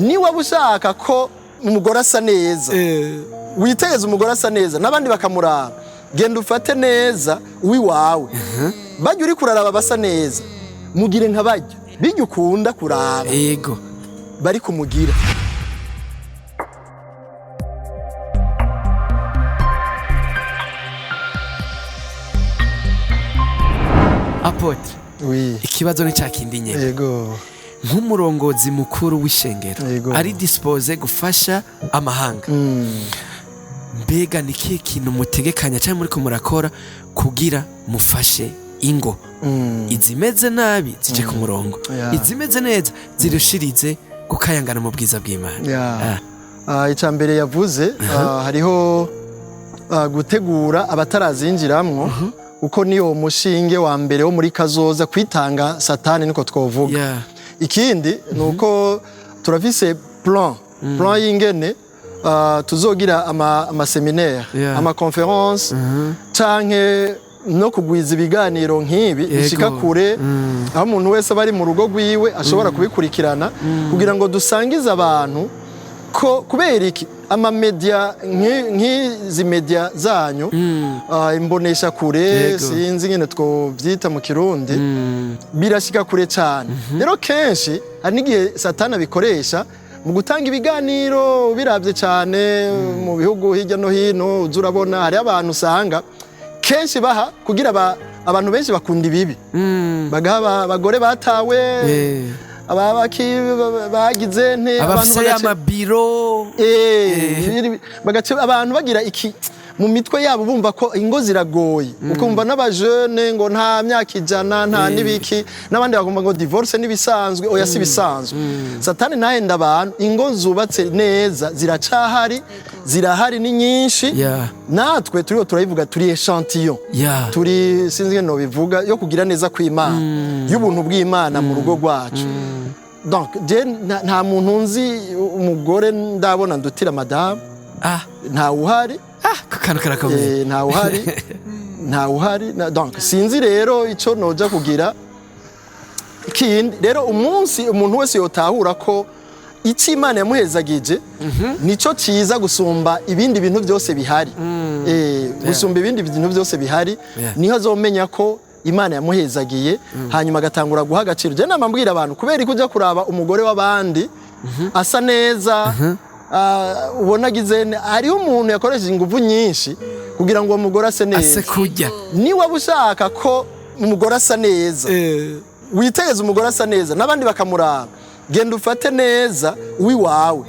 Niba ushaka ko umugore asa neza, witeze umugore asa neza n'abandi bakamuraba, genda ufate neza uwiwawe. Bajya uri kuraraba basa neza, mugire nka bajya bijya ukunda kuraba. Yego. Bari kumugira. Apôtre, Oui. ikibazo ni cakindi nyene. Yego. Nk'umurongozi mukuru w'ishengero Yego. ari disposé gufasha amahanga, mbega ni kihe kintu mutegekanya cyangwa muriko murakora kugira mufashe ingo izimeze nabi zije ku murongo, izimeze neza zirushirize gukayangana mu bwiza bw'Imana? Yeah. Icya mbere yavuze, hariho gutegura abatarazinjiramwo, kuko niyo mushinge wa mbere wo muri kazoza kwitanga Satani, niko twovuga. Ikindi ni uko turafise plan y'ingene tuzogira ama séminaire, ama conférence, canke no kugwiza ibiganiro nk'ibi bishika kure, aho umuntu wese aba ari mu rugo rwiwe ashobora kubikurikirana, kugira ngo dusangize abantu ko kubera iki ama media nk'izi media zanyu, imbonesha kure, sinzi ingene twovyita mu Kirundi, birashika kure cyane. Rero kenshi hari n'igihe Satani abikoresha mu gutanga ibiganiro birabye cyane mu bihugu hirya no hino. Uza urabona hari abantu usanga kenshi baha kugira abantu benshi bakunda ibibi, bagaha abagore batawe, ababaki bagize nte abantu abafise y'amabiro. Bagace abantu bagira iki mu mitwe yabo, bumva ko ingo ziragoye, ukumva n'abajene ngo nta myaka 100 nta n'ibiki, n'abandi bagomba ngo divorce n'ibisanzwe. Oya, si ibisanzwe. Satani ntahenda abantu. Ingo zubatse neza ziracahari, zirahari, ni nyinshi. Natwe turiho turabivuga, turi échantillon, turi, sinzi ingene nobivuga, yo kugira neza kw'Imana, y'ubuntu bw'Imana mu rugo rwacu. Donc je nta muntu nzi umugore ndabona ndutira madamu. Ntawe uhari. Ah, ako kantu karakomeye. Ntawe uhari, ntawe uhari. Donc sinzi rero ico noja kugira ikindi. Rero umunsi umuntu wese yotahura ko icyo Imana yamuhezagije nico ciza gusumba ibindi bintu byose bihari, gusumba ibindi bintu byose bihari, niho azomenya ko Imana yamuhezagiye, hanyuma agatangura guha agaciro. Je nama mbwira abantu, kubera ko ujya kuraba umugore w'abandi asa neza, ubona agize hariho umuntu yakoresheje ingufu nyinshi kugira ngo uwo mugore ase neza. Ase kurya. Niba ushaka ko umugore asa neza, witeze umugore asa neza n'abandi bakamuraba, genda ufate neza uwiwawe.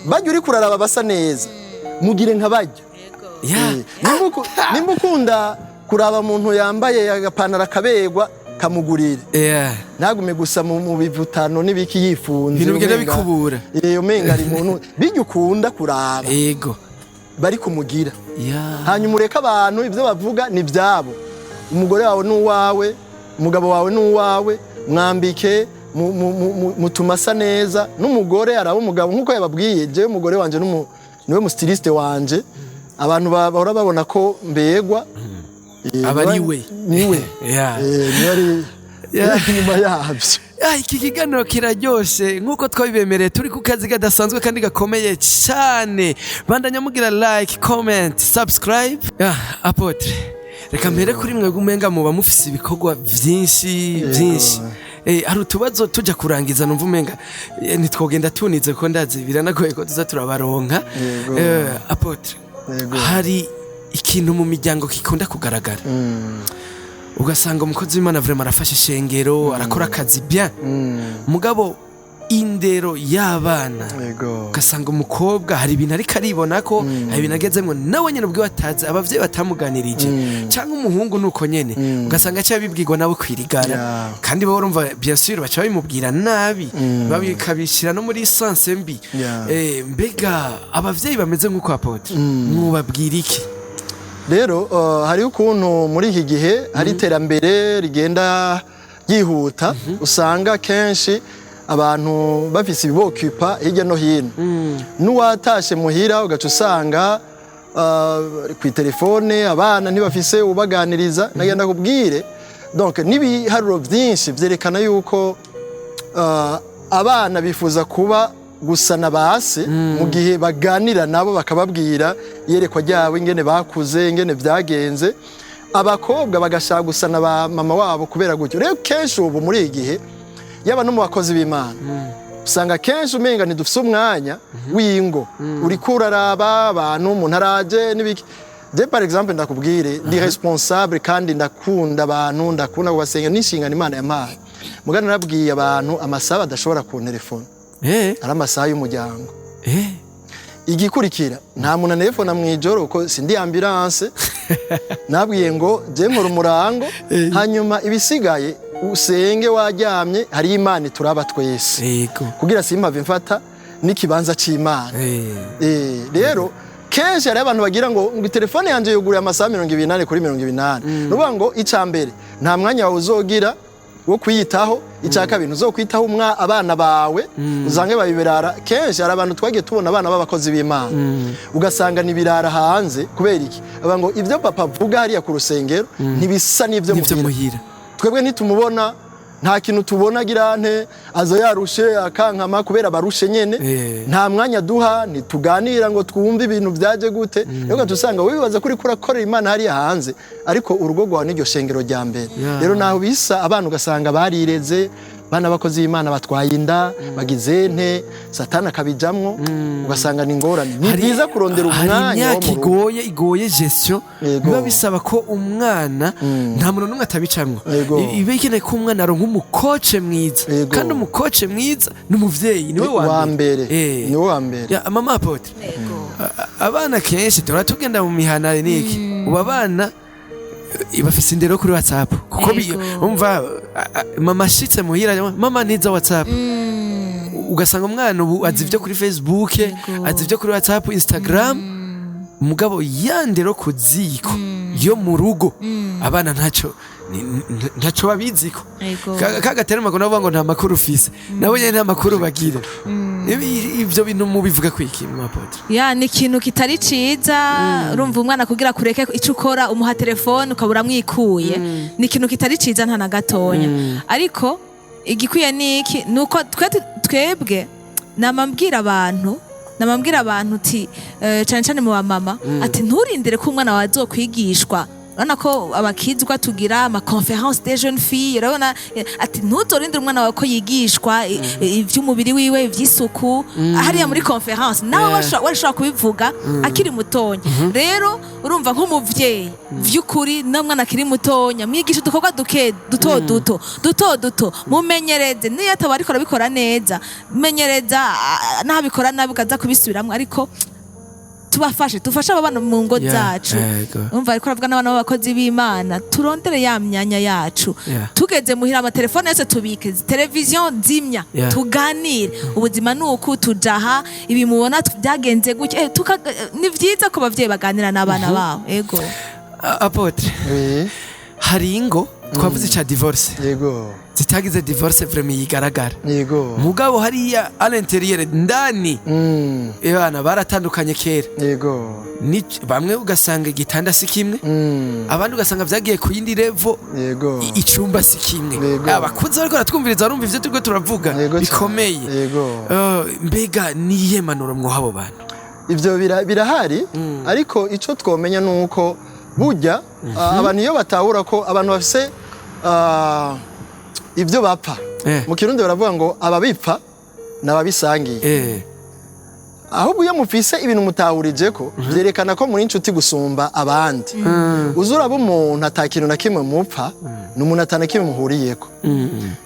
Bajya uri kuraraba basa neza, mugire nka bajya. Nimba ukunda kuraba umuntu yambaye agapantaro akaberwa, kamugurire. Ntagume gusa mu bivutano n'ibiki yifunze. Ibintu bigenda bikubura. Umenga ari muntu bijya ukunda kuraba bari kumugira. Hanyuma ureke abantu, ibyo bavuga ni ibyabo. Umugore wawe ni uwawe, umugabo wawe ni uwawe. Mwambike, mutuma asa neza. N'umugore araba umugabo nk'uko yababwiye. Jewe umugore wanje niwe mu styliste wanje. Abantu bahora babona ko mbegwa. Aba ari we. Niwe. Niwe ari inyuma yabyo. Iki kiganiro kiraryoshe nk'uko twabibemereye. Turi ku kazi kadasanzwe kandi gakomeye cyane. Bandanya mugira like, comment, subscribe. Apôtre, reka mpere kuri mwe. Umenga muba mufise ibikorwa vyinshi byinshi. Hari utubazo tujya kurangiza, numva umenga ntitwogenda tunize ko ndazi biranagoye ko tuza turabaronka. Yego. Apôtre, Yego. hari ikintu mu miryango gikunda kugaragara, ugasanga umukozi w'Imana vraiment arafashe ishengero, arakora akazi bien, mugabo indero y'abana, ugasanga umukobwa hari ibintu ariko aribona ko hari ibintu agezemwo nawe nyene ubwiwe atazi, abavyeyi batamuganirije, cyangwa umuhungu nuko nyene, ugasanga aca abibwirwa nawe kwirigara. Kandi bo urumva, bien sûr, baca babimubwira nabi, babikabishira no muri sens mbi. Mbega abavyeyi bameze nk'uko, apôtre, mwubabwira iki? Rero hariho ukuntu muri iki gihe hari iterambere rigenda ryihuta, usanga kenshi abantu bafise ibibokipa hirya no hino. N'uwatashe muhira ugaca usanga ku telefone, abana ntibafise ubaganiriza. Nagenda kubwire, donc n'ibiharuro byinshi vyerekana yuko abana bifuza kuba gusa na base mu gihe baganira nabo, bakababwira iyerekwa ryabo, ingene bakuze, ingene vyagenze. Abakobwa bagashaka gusa na ba mama wabo kubera gutyo. Rero kenshi ubu muri iki gihe, yaba no mu bakozi b'Imana, usanga kenshi umenga ntidufise umwanya w'ingo. Uriko uraraba abantu, umuntu araje n'ibiki. Je, par exemple, ndakubwire, ndi responsable kandi ndakunda abantu, ndakunda kubasenga, n'inshingano Imana yampaye. Mugana narabwiye abantu amasaha badashobora kuntelefona, ari amasaha y'umuryango. Igikurikira, nta muntu antelefona mw'ijoro kuko sindi ambulance. Nabwiye ngo je nkora umurango, hanyuma ibisigaye usenge waryamye, hariyo Imana ituraba twese, kugira simpave mfata n'ikibanza c'Imana. Rero kenshi hariho abantu bagira ngo telefone yanje yuguruye amasaha 24/24. Ni ukuvuga ngo icya mbere, nta mwanya wawe uzogira wo kwiyitaho. Icya kabiri, ntuzokwitaho abana bawe, uzange babibirara. Kenshi hari abantu twagiye tubona, abana b'abakozi b'Imana, ugasanga ni birara hanze. Kubera iki? Bavuga ngo ibyo papa avuga hariya ku rusengero ntibisa n'ibyo nivyo muhira. Muhira. Twebwe ntitumubona, nta kintu tubona, agira nte, aza yarushe akankama kubera barushe nyene. Nta mwanya duha, ntituganira ngo twumve ibintu byaje gute. Rero ugaca usanga wibaza ko uriko urakorera Imana hariya hanze, ariko urugo rwawe n'iryo shengero rya mbere. Rero naho bisa, abana ugasanga barireze, bana bakozi b'Imana batwaye inda, bagize nte, Satani akabijamwo, ugasanga ni ingorane. Ni byiza kurondera Hari umwanya wo imyaka mu rugo. igoye gestion. Biba bisaba ko umwana, nta muntu n'umwe atabicamwo. Iba ikeneye ko umwana aronka umu coach mwiza. Kandi umu coach mwiza ni umuvyeyi, niwe wa wa mbere. Niwe wa mbere. Ya, mama apôtre, abana kenshi tuhora tugenda mu mihana niki, ubu abana bafise indero kuri WhatsApp, kuko umva mama ashitse muhira, mama niza WhatsApp, ugasanga umwana ubu azi ibyo kuri Facebook, azi ibyo kuri WhatsApp, Instagram, mugabo ya ndero ku ziko yo mu rugo abana ntacyo ntacyo babiziko. Kagatera amakuru, navuga ngo nta makuru ufise, nabo nyene nta makuru bagira. Ivyo bintu mubivuga kwiki, mu apôtre? Ya, ni ikintu kitari ciza. Urumva, umwana kugira kureke ico ukora, umuha telefone ukabura mwikuye, ni ikintu kitari ciza nta na gatonya. Ariko igikwiye ni iki? Ni uko twebwe namambwira abantu uti cane cane mu bamama, ati nturindire ko umwana wawe azokwigishwa. Urabona ko abakizwa tugira ama conférence des jeunes filles. Urabona, ati ntuzorindire umwana wawe ko yigishwa ivy'umubiri wiwe, ivy'isuku hariya muri conférence nawe. Warashobora kubivuga akiri mutonya. Rero urumva, nk'umuvyeyi vy'ukuri, n'umwana akiri mutonya mwigisha udukorwa duke, duto duto duto duto, mumenyereze. Niyo ataba ariko arabikora neza, menyereza, naho abikora nabi ukaza kubisubiramwo. Ariko tubafashe, tufashe abo bana mu ngo zacu. Umva, ariko aravuga n'abana b'abakozi b'Imana, turondere ya myanya yacu. Tugeze muhira, amatelefone yose tubike, televiziyo zimya, tuganire. Ubuzima ni uku, tujaha ibi mubona byagenze gutya. Ni vyiza ko abavyeyi baganira n'abana babo, ego. Apôtre, Oui, hari ingo twavuze ca divorce zitagize divorce vraiment yigaragara, mugabo hariya à l'intérieur, ndani, abana baratandukanye kera. Bamwe ugasanga igitanda si kimwe, abandi ugasanga vyagiye ku yindi level, icumba si kimwe. Abakuze bariko baratwumviriza barumva ivyo turiko turavuga bikomeye. Mbega niyihe manuro mwoha abo bantu? Ivyo birahari, ariko ico twomenya ni uko burya abantu iyo batahura ko abantu bafise ibyo bapfa, mu Kirundi baravuga ngo ababipfa n'ababisangiye. Ahubwo iyo mufise ibintu mutahurije ko, byerekana ko muri inshuti gusumba abandi. Uza uraba umuntu ata kintu na kimwe mupfa, ni umuntu ata na kimwe muhuriyeko.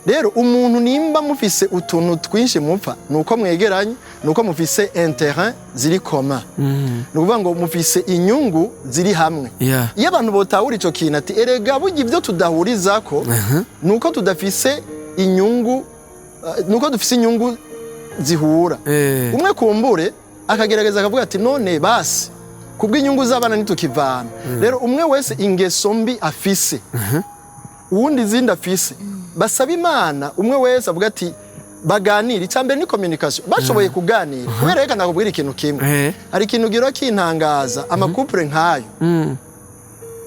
Rero umuntu nimba mufise utuntu twinshi mupfa, ni uko mwegeranye, ni uko mufise intérêt ziri commun, ni ukuvuga ngo mufise inyungu ziri hamwe. Iyo abantu botahura ico kintu, ati erega burya ibyo tudahurizako ni uko tudafise inyungu, ni uko dufise inyungu zihura. Umwe kumbure akagerageza akavuga ati none basi kubw'inyungu z'abana ntitukivana. Rero umwe wese ingeso mbi afise, uwundi izindi afise, basaba Imana, umwe wese avuga ati baganire. Icya mbere ni communication. Bashoboye kuganira, kubera reka nakubwira ikintu kimwe. Hari ikintu gira kintangaza, ama couple nk'ayo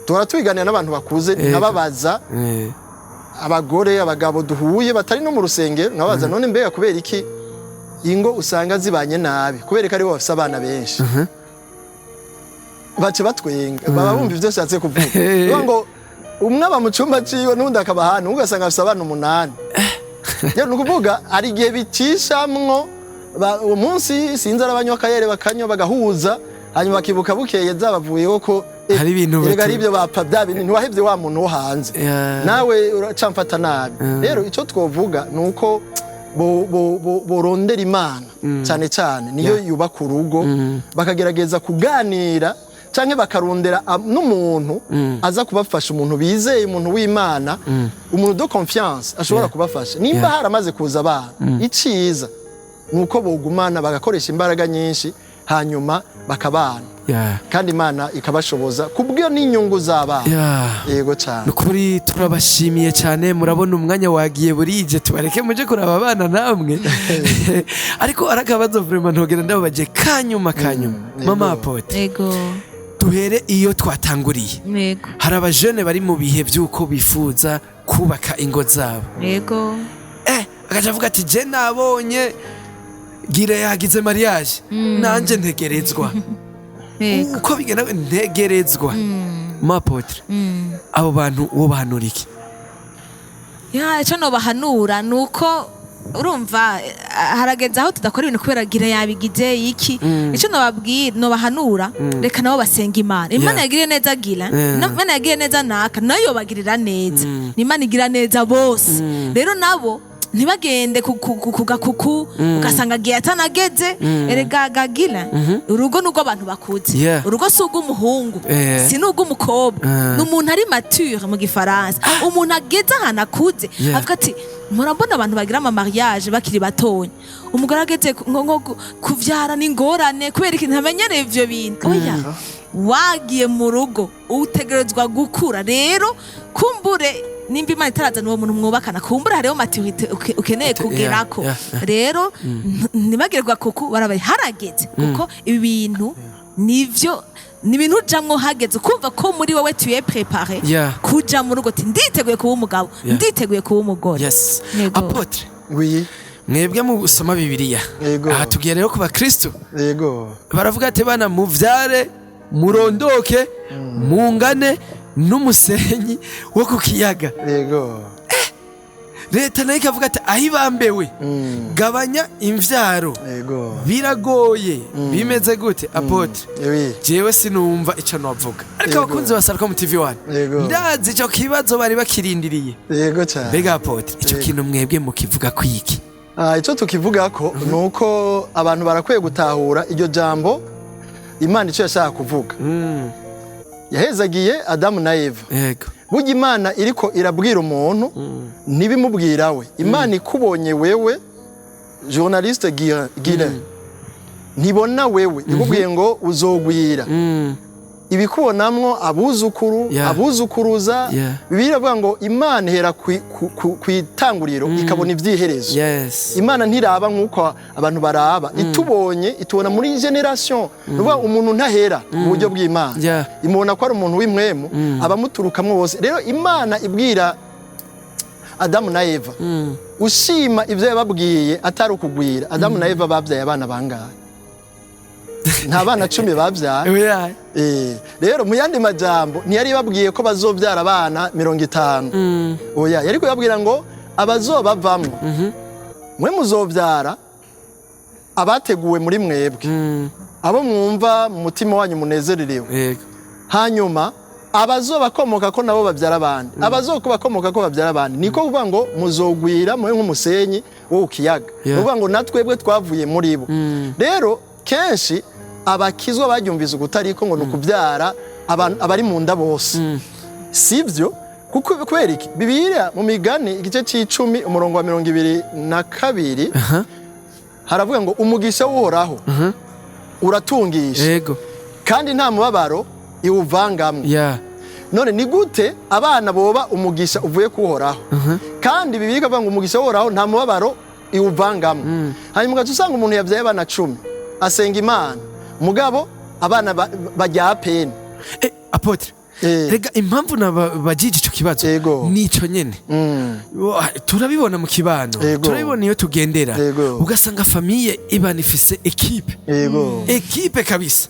tuhora tubiganira n'abantu bakuze, nkababaza, abagore, abagabo duhuye batari no mu rusengero, nkababaza none mbega kubera iki Ingo usanga zibanye nabi kubera ko aribo bafise abana benshi. Bace batwenga, baba bumva ivyo nshatse kuvuga. Bivuga ngo umwe aba mu cumba ciwe, n'undi akaba ahantu, ugasanga afise abana 8. Rero ni ukuvuga hari igihe bicishamwo uwo munsi, sinzi, arabanywa akayere, bakanywa, bagahuza, hanyuma bakibuka bukeye zabavuyeho ko Hari ibintu erega ari ibyo bapfa bya bintu, ntiwahevye wa muntu wo hanze, nawe uracamfata nabi. Rero icyo twovuga ni uko borondera Imana cyane cyane, niyo yubaka urugo, bakagerageza kuganira canke bakarondera n'umuntu aza kubafasha, umuntu bizeye, umuntu w'Imana, umuntu de confiance ashobora kubafasha. Nimba haramaze kuza abana, iciza ni uko bogumana, bagakoresha imbaraga nyinshi, hanyuma bakabana, kandi Imana ikabashoboza kubw'iyo n'inyungu z'abana. Yego cyane. Nukuri turabashimiye cyane. Murabona umwanya wagiye, burije, tubareke muje kuraba abana namwe. Ariko arakabazo vraiment ntogera ndababaje kanyuma kanyuma. Mama Apotre, Yego. duhere iyo twatanguriye. Hari abajene bari mu bihe by'uko bifuza kubaka ingo zabo, agaca avuga ati: "Je nabonye gire yagize mariage, nanje ntegerezwa uko bigenda, ntegerezwa." Mama Apotre, abo bantu wo bahanura iki? Ya, icyo nobahanura ni uko urumva harageze aho tudakora ibintu kubera gira yabigize iki. Icyo nobabwira, nobahanura, reka nabo basenga Imana. Imana yagiriye neza gira, Imana yagiriye neza naka, nayo yobagirira neza. Ni Imana igira neza bose. Rero nabo ntibagende ku gakuku, ugasanga agiye atanageze. Erega gagira urugo nubwo abantu bakuze, urugo si urw'umuhungu, si n'urw'umukobwa, ni umuntu ari mature mu gifaransa, umuntu ageze ahantu akuze, avuga ati murabona abantu bagira ama mariage bakiri batonya, umugore ageze nko kuvyara n'ingorane kubera ikintu ntamenyereye ivyo bintu. Oya, wagiye mu rugo utegerezwa gukura. Rero kumbure nimba Imana itarazana uwo muntu mwubakana, kumbure hariho maturité ukeneye kugerako. Rero ntibagirwa kuku barabaye harageze, kuko ibi bintu nivyo ni ibintu ujamwo hageze, ukumva ko muri wowe tu es préparé kuja mu rugo, ati nditeguye kuba umugabo, nditeguye kuba umugore. Yego. Apotre, Oui. mwebwe mu gusoma Bibiliya, aha tugiye rero ku bakristo, baravuga ati: "Bana, muvyare, murondoke, mungane n'umusenyi wo ku kiyaga." Leta nayo ikavuga ati: "Aho ibambewe, gabanya imvyaro." Biragoye, bimeze gute, Apotre? Oui. Jewe sinumva ico novuga, ariko abakunzi ba Sarcom TV 1, ndazi ico kibazo bari bakirindiriye. Yego cyane. Mbega Apotre, ico kintu mwebwe mukivuga kwiki? Ah, icyo tukivuga ko ni uko abantu barakwiye gutahura iryo jambo, Imana icyo yashaka kuvuga. Yahezagiye Adamu na Eva. Burya Imana iriko irabwira umuntu, ntibimubwira we. Imana ikubonye wewe, journaliste Guilain, ntibona wewe, ikubwiye ngo uzogwira, ibikubonamwo abuzukuru, abuzukuruza. Bibiliya iravuga ngo Imana ihera kw'itanguriro ikabona ivy'iherezo. Imana ntiraba nk'uko abantu baraba. Itubonye itubona muri génération. Ni ukuvuga umuntu ntahera mu buryo bw'Imana, imubona ko ari umuntu w'impwemu, abamuturukamwo bose. Rero Imana ibwira Adamu na Eva, ushima ibyo yababwiye atari ukugwira, Adamu na Eva babyaye abana bangahe? Nta bana 10 babyaye? Oya. Rero mu yandi majambo, ntiyari babwiye ko bazobyara abana 50. Oya, yari kubabwira ngo abazobavamwo, mwe muzobyara abateguwe muri mwebwe, abo mwumva mu mutima wanyu munezererewe, hanyuma abazobakomoka ko nabo babyara abandi, abazobakomoka ko babyara abandi. Niko kuvuga ngo muzogwira mube nk'umusenyi wo ku kiyaga. Ni ukuvuga ngo natwebwe twavuye muri bo. Rero kenshi abakizwa baryumvise ukutariko, ngo ni ukubyara abari mu nda bose. Sibyo, kuko kubera iki? Bibiliya mu Migani igice c'icumi, umurongo wa 22, haravuga ngo umugisha w'Uhoraho uratungisha, kandi nta mubabaro iwuvangamwo. None ni gute abana boba umugisha uvuye kuhoraho, kandi Bibiliya ikavuga ngo umugisha w'Uhoraho nta mubabaro iwuvangamwo? Hanyuma ugaca usanga umuntu yabyaye abana 10, asenga Imana, mugabo abana bajya peni. Apotre. Rega impamvu nabajije ico kibazo nico nyene. Turabibona mu kibano, turabibona iyo tugendera, ugasanga famille ibana ifise équipe, équipe kabisa.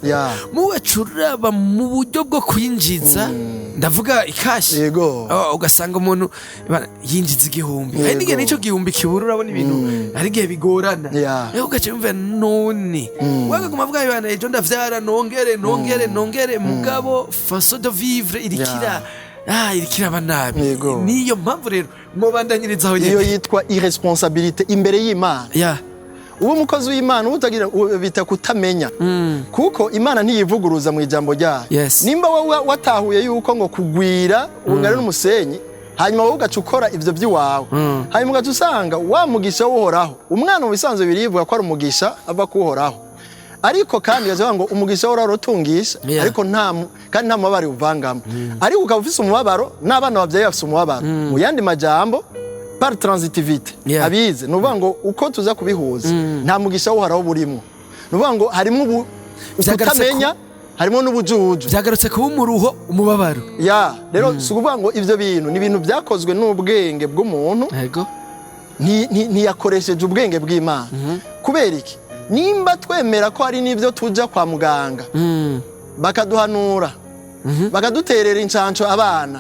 Muwacu uraba mu buryo bwo kwinjiza, ndavuga ikashi. Oh, ugasanga umuntu ibana yinjiza 1000, hari n'igihe n'ico gihumbi kibura. Urabona ibintu hari igihe bigorana. Ugaca wumva none wagaguma avuga ibana ejo ndavyara, nongere, nongere, nongere, mugabo façon de vivre irikira irikiraba nabi. Niyo mpamvu rero mubandanyirizaho Iyo nyene. yitwa irresponsabilité imbere y'Imana. Uba umukozi w'Imana utagira bita kutamenya, kuko Imana ntiyivuguruza mu ijambo ryayo. Nimba wowe watahuye yuko ngo kugwira ubungane n'umusenyi, hanyuma wowe ugaca ukora ivyo by'iwawe, hanyuma ugaca usanga wa mugisha w'Uhoraho, umwana mu bisanzwe birivuga ko ari umugisha ava kuhoraho, ariko kandi bavuga ngo umugisha w'Uhoraho utungisha, ariko kandi nta mubabaro uvangamo, ariko ukaba ufise umubabaro n'abana babyaye bafise umubabaro. Mu yandi majambo, par transitivité, abize ni ukuvuga ngo uko tuza kubihuza, nta mugisha w'Uhoraho burimo. Ni ukuvuga ngo harimo ubu Vyagarutse ukutamenya, harimo n'ubujuju. Vyagarutse kuba umuruho, umubabaro. Ya, rero si ukuvuga ngo ivyo bintu ni ibintu byakozwe n'ubwenge bw'umuntu. Ntiyakoresheje ubwenge bw'Imana. Kubera iki? Nimba twemera ko hari n'ibyo tuja kwa muganga bakaduhanura, bakaduterera incanco abana,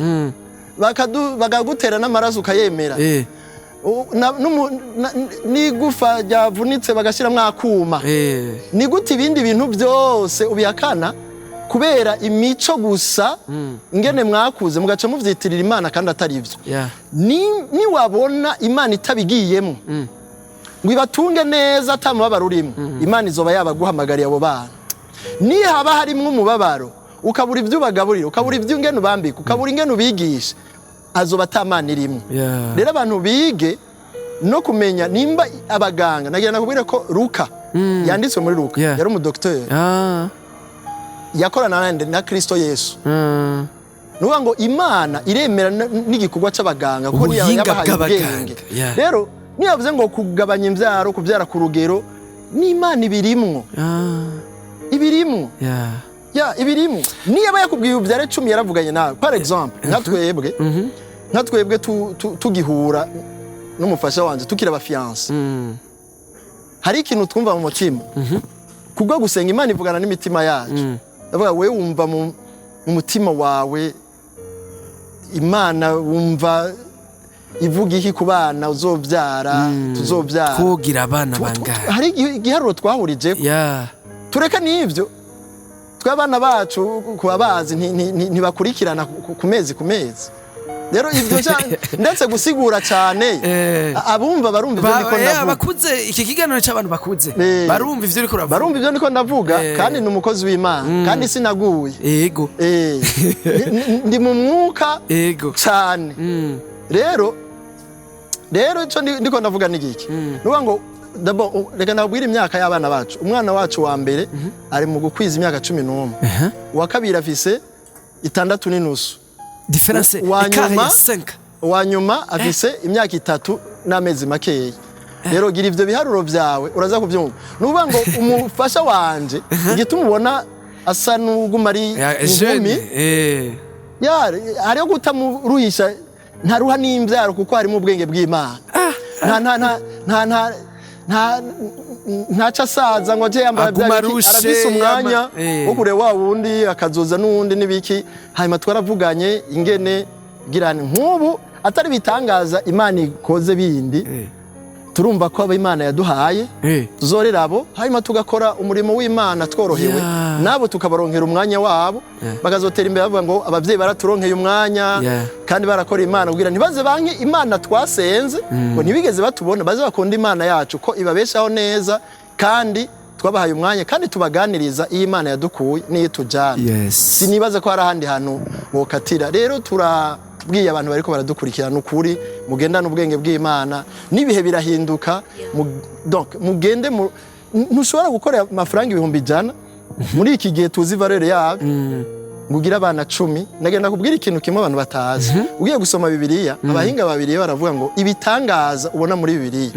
bakagutera n'amaraso ukayemera, n'igufa ryavunitse bagashyiramo akuma, ni gute ibindi bintu byose ubihakana kubera imico gusa, ingene mwakuze, mugaca muvyitirira Imana kandi atari ivyo? Niwabona Imana itabigiyemo ngo ibatunge neza ata mubabaro urimo, Imana izoba yabaguhamagariye abo bana. Nihaba harimwo umubabaro, ukabura ibyo ubagaburira, ukabura ibyo ingene ubambika, ukabura ingene ubigisha, azoba ata Mana irimwo. Rero abantu bige no kumenya nimba abaganga, nagira nakubwire ko Luka, yanditswe muri Luka, yari umudokiteri, yakorana na Kristo Yesu. Ni ukuvuga ngo Imana iremera n'igikorwa c'abaganga kuko niyo Ubuhinga yabahaye bw'abaganga, ubwenge. Rero niyo yavuze ngo kugabanya imbyaro, kubyara ku rugero, n'Imana ibirimwo. Ibirimwo. Ya, ibirimwo. Niyo aba yakubwiye ubyare 10, yaravuganye nawe. Par exemple, nka twebwe tugihura n'umufasha wanje, tukiri aba fiancés, hari ikintu twumva mu mutima kubwo gusenga. Imana ivugana n'imitima yacu. Ndavuga, wewe wumva mu mutima wawe Imana wumva ivuga iki ku bana uzobyara, tuzobyara? Kogira abana bangahe? Hari igiharuro twahurije. Tureka n'ivyo, twe abana bacu kuba bazi ntibakurikirana ku mezi. Rero ivyo ndetse gusigura cyane, abumva barumva ivyo ndiko ndavuga. Abakuze, iki kiganiro c'abantu bakuze, barumva ivyo uriko uravuga. Barumva ivyo ndiko ndavuga. Kandi ni umukozi w'Imana, kandi sinaguye. Ndi mu mwuka cyane. Rero ico ndiko ndavuga ni giki? Nuvuga ngo d'abord, reka nabwire imyaka y'abana bacu. Umwana wacu wa mbere ari mu gukwiza imyaka 11, uwa kabiri afise 6.5. Différence Uwa écart nyuma ya 5. Uwa nyuma afise imyaka 3 n'amezi makeya. Rero gira ivyo biharuro vyawe, uraza kuvyumva. Ni ukuvuga ngo umufasha wanje, igituma ubona asa n'uguma ari inkumi, Jeune. Ya, hariho kutamuruhisha, ntaruha n'imbyaro kuko harimo ubwenge bw'Imana. Nta nta nta nta nta nta ntaca asaza ngo aje yambara Aguma bya biki, arushe, arafise umwanya wo kureba wa wundi akazoza n'uwundi n'ibiki. Hanyuma twaravuganye ingene girane nk'ubu atari bitangaza Imana ikoze bindi, turumva ko abo Imana yaduhaye tuzorera abo, hanyuma tugakora umurimo w'Imana tworohewe, nabo tukabaronkera umwanya wabo, bakazotera imbere bavuga ngo ababyeyi baraturonkeye umwanya kandi barakora Imana, kugira ntibaze banke Imana twasenze ngo ntibigeze batubona, baze bakunda Imana yacu ko ibabeshaho neza, kandi twabahaye umwanya, kandi tubaganiriza iyo Imana yadukuye n'iyo tujyana. Sinibaza ko hari ahandi hantu wokatira. Rero turabwiye abantu bariko baradukurikirana, ukuri mugendane ubwenge bw'Imana, n'ibihe birahinduka. Donc mugende ntushobora gukora amafaranga 100,000 muri iki gihe tuzi valeur yabo ngo ugire abana 10. Nagenda kubwira ikintu kimwe abantu batazi. Ugiye gusoma Bibiliya, abahinga babiri baravuga ngo ibitangaza ubona muri Bibiliya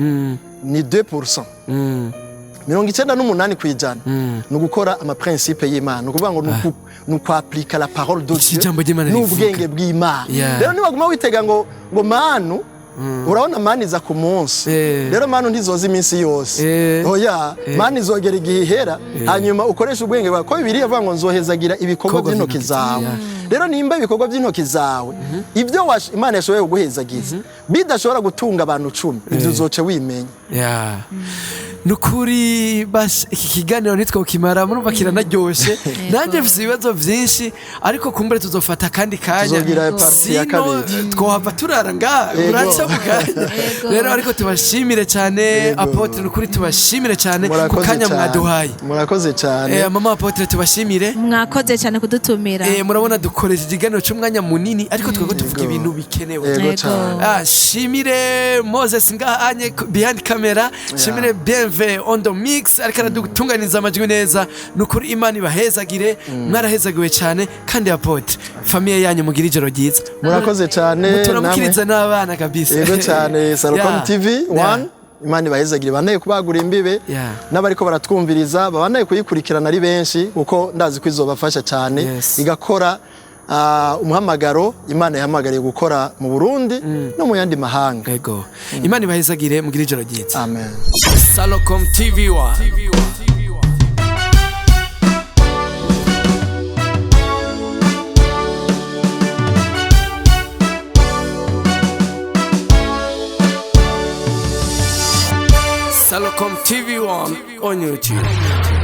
ni 2%. 98% ni ugukora ama principes y'Imana, ni ukuvuga ngo ni ukwapurika la parole de Dieu Ijambo ry'Imana rivuga. n'ubwenge bw'Imana. Rero niwaguma witega ngo manu, urabona mani iza ku munsi. Rero manu ntizoza iminsi yose. Oya, mani izogera igihe ihera, hanyuma ukoresha ubwenge bwawe, ko Bibiliya ivuga ngo nzohezagira ibikorwa Ibikorwa by'intoki by'intoki zawe. Rero nimba ibikorwa by'intoki zawe, ibyo Imana yashoboye kuguhezagiza, bidashobora gutunga abantu 10, ibyo uzoca wimenya. Yeah. Nukuri bas iki kiganiro ntitwokimara, murumva kiranaryoshe. Nanjye mfise ibibazo vyinshi, ariko kumbure tuzofata akandi kanya. Tuzogira partie ya Sino, kabiri. twohava turara ngaha uraca mu kanya. Rero ariko tubashimire cyane, apôtre, nukuri tubashimire cyane ku Murakoze kanya cyane. mwaduhaye. Murakoze cyane. Mama apôtre, tubashimire. Mwakoze cyane kudutumira. Murabona dukoresha ikiganiro cy'umwanya munini, ariko twebwe tuvuga ibintu bikenewe. Yego Yego. cyane. Ah, shimire Moses ngahanye behind camera, shimire Bienve on the mix ariko aradutunganiza amajwi neza. Nukuri Imana ibahezagire, mwarahezagiwe cyane. Kandi apôtre, famille yanyu, mugire ijoro ryiza. Murakoze cyane namwe. Turamukiriza n'abana kabisa. Yego cyane. Salcom TV 1, Imana ibahezagire, banaye kubagura imbibe n'abariko baratwumviriza babanaye kuyikurikirana ari benshi, kuko ndazi ko izobafasha cyane. Igakora umuhamagaro Imana yahamagariye gukora mu Burundi no mu yandi mahanga. Yego, Imana ibahezagire, mugire ijoro ryiza. Amen. Salocom TV 1. Salocom TV 1 on YouTube.